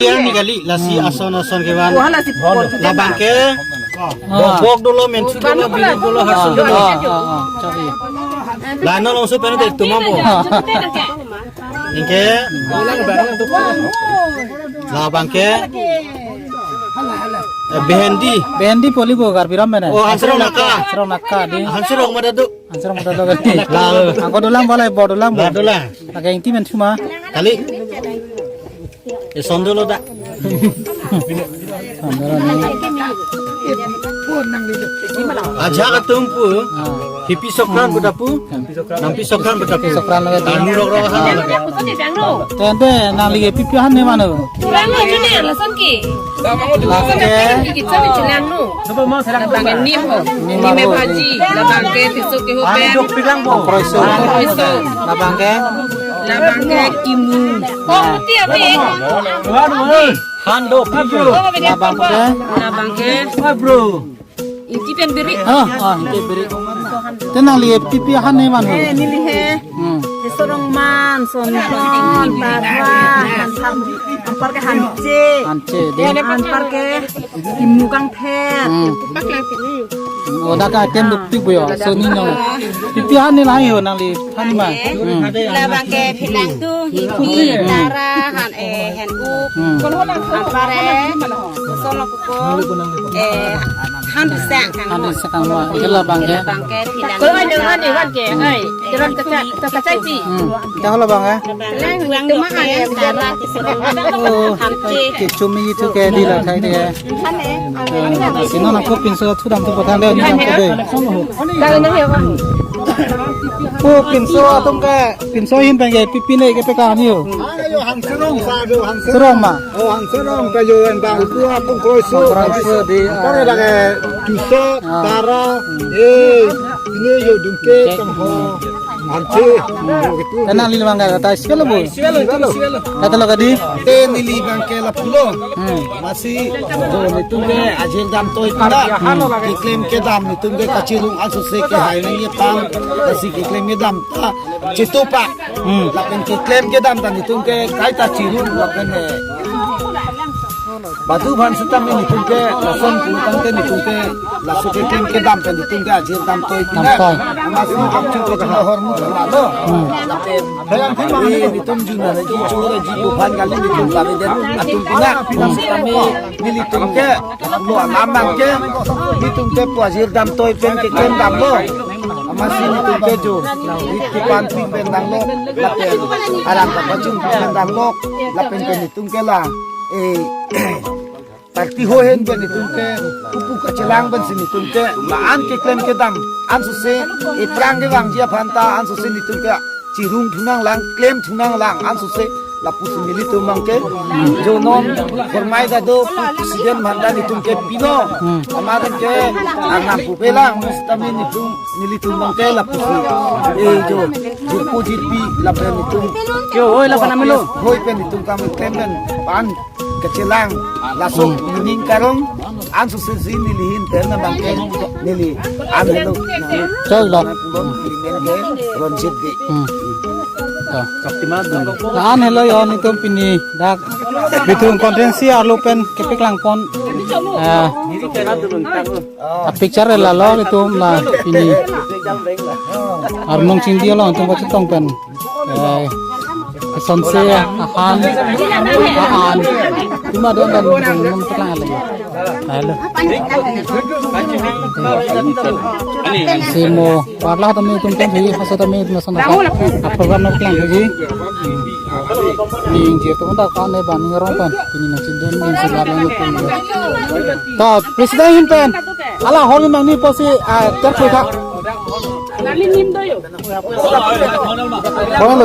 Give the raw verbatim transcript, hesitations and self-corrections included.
Yang ni kali, lasi ason ason kevan. Wah, lasi pon. Labang ke. Bok dolo, menthu dolo, biru dolo, harsu dolo. Ah, ah, ah, sorry. Lano longso pen de tumam bo. Anke. Labang ke. Eh, behendi. Behendi poli bo Karbi ram mene. Oh, Hanserong naka. Hanserong naka di. Hanserong mada do. Hanserong mada do. La. Angko dolang balai bo dolang bo. La dolang. Lake ingti men chuma. Kali. Eson dolo da. Ajak atum pu. Ah. Hipi sokran pu ta pu. Nampi sokran pu ta pu. Sokran lagi. Tanu rok rok ha lagi. Tende nangli ke pipi han ne mano. Kurang aja nih alasan ki. Lake. Kita bicara no. Labang ke nim ho. Nim ho. Nim bhaji. Labang ke piso ke ho pen. Kroiso. Kroiso. Labang ke. Labang ke kimu. Oh, tiap ni. Hando. Labang ke. Labang ke. Bro. Ingti pen biri. Ah, ah, ingti biri. Te nangli pipi han ne mano. Eh, neli he. Hmm. Hesorong man, sonton, tarwa, han tham, anpar ke hanche. Hanche, de. Anpar ke kimu kangther. Hmm. Oh, dak item dukpik bo yo. So ni no. Pipi han ne lahai ho nangli han ma. Hmm. Labang ke philang tu, hipi, tara, han, eh, hen up. Hmm. Anpar, eh, son lo ko, eh, han risak kang. Han risak kang ma. Ke labang ke. Labang ke philang. Kalau ada han, han ke, ai. Jalan kaca, kaca ti. Hmm. Dah labang ke. Lang yang tu mah ya, tara, hesorong. Oh. Hanche. Kechumi itu ke di la thai de. Sino nangko pinso thudam tu pathan de ni nangko de. Kalau nang ya, Bang. Oh, pinso atum ke, pinso ahin pen ke pipi ne kepekang ni ho. Ayo, Hanserong sa do, Hanserong. Serong ma. Oh, Hanserong ta yo en bang tu apung kroiso. Kroiso di, ah. Tara lagi tuso, ah, tara. Hmm. Eh, ini yo dungke tang ho. Hanche. Hmm. Yo gitu. Te nangli labang ke ta isi lo bo. Isi lo, isi lo. Kata lo kadi. Te neli bang ke lapulo. Hmm. Amatsi, oh, netum ke ajir dam toi pula. Hmm. Keklem kedam netum ke kachirung aso se ke hai nang ye pang. Amatsi keklem kedam ta chetopak. Hmm. Lapen keklem kedam ta netum ke kaita chirung lapen, eh, badu aphan setame netum ke lason pulotangte netum ke laso keklem kedam pen netum ke ajir dam toi pina. Dam toi. Amatsi akchu ke chuna hormu lalo. Hmm. Lapen eh, netum juna ji chura ji buphan kali netum kami den atum pina. Amatsi kami nelitum ke lo anam nang ke netum ke pu ajir dam toi pen keklem damlo. Amatsi netum ke jo rit kepan ping pen damlo. Lapen arang kapachun pen damlo. Lapen ke netum ke la, eh, party ho hen pen netum ke pupu kachelang pen si netum ke la-an keklem kedam ansose, eh, prang kevangji aphan ta ansose netum ke chirung thu nanglang, klem thu nanglang ansose lapusi nelitum bang ke jo non hormai ta do pu president aphan ta netum ke pilo. Hmm. Amat ke arnam pupe lang, setame netum nelitum bang ke lapusi, eh, jo jirpo jirpi lapen netum. Yo, hoi lapen amelo. Hoi pen netum kam klem pen pan kachelang laso, hmm, nining karong ansose si neli ahin pen nang bang ke neli an helo. Choi lo. Nang pulon neli men ke Ronjit Bey. Hmm. To. An helo yo netum pini dak Bithung constituency arlo pen kepeklang pon. Ah. A picture la lo netum la pini arnong chingdi along netum kachetong pen. Eh, sonse ahan, ahan. Tuma don dan non petang lagi. Halo. Simo, parla tame tum tum hi, haso tame tum son. A program na plan lagi. Ning je tum ta kan ne ban ning rong pen. Ini nang chindon ning sebar lang tum. Ta, president hin pen. Ala hol nang ni posi, ah, terkoi kha. Nali nim do yo. Hol.